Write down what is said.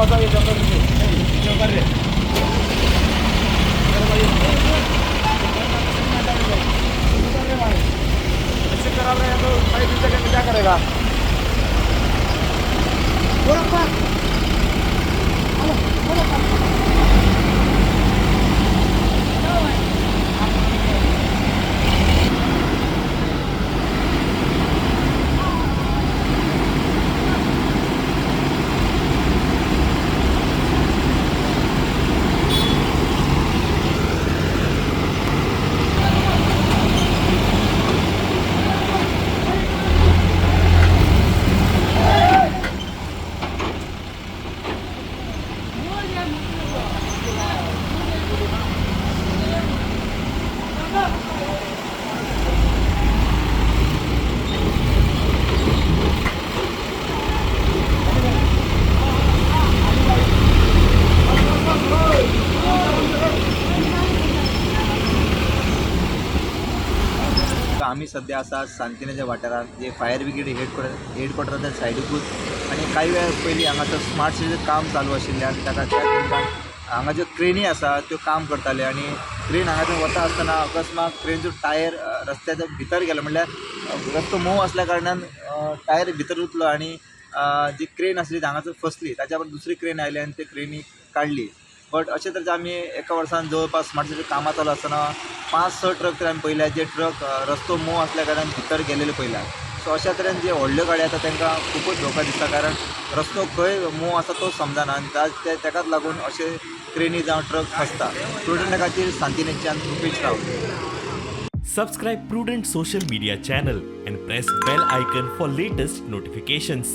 बताओ, ये जंगल में कर रहे। ऐसे करा रहे हैं तो भाई जगह में क्या करेगा? आमी सद्या आसा सांतिनेजा वाठारांत, जे फायर ब्रिगेड हेडक्वॉर्टराच्या सायडीकूच. आनी कांय वेळ पयलीं हांगासर स्मार्ट सिटीचें काम चालू आशिल्ल्यान ताका त्या निमतान हांगा ज्यो क्रेनी आसा त्यो काम करताले आनी क्रेन हांगासून वता आसतना अकस्मात क्रेनचो टायर रस्त्याच्या भितर गेलो. म्हणल्यार रस्तो मोव आसल्या कारणान टायर भितर उरलो आनी जी क्रेन आसली ती हांगासर फसली. ताच्या बरोबर दुसरी क्रेन आयली आनी ते क्रेनी काडली. बट अशे तरेचे आमी एका वर्सान जवळपास स्मार्ट सिटी कामां चालू आसतना 5-6 ट्रक तर आमी पळयल्या, जे ट्रक रस्तो मोव आसल्या कारणान भितर गेलेले पळयल्या. सो अशा तरेन जे व्हडल्यो गाडयो आसा तांकां खुबूच धोका दिसता, कारण रस्तो खंय मोव आसा तो समजना आनी ताकाच लागून अशे क्रेनी जावं ट्रक फसता. प्रुडंटा खातीर सांतिनेजच्यान रुपेश रावत. Subscribe Prudent Social Media channel and press bell icon for latest notifications.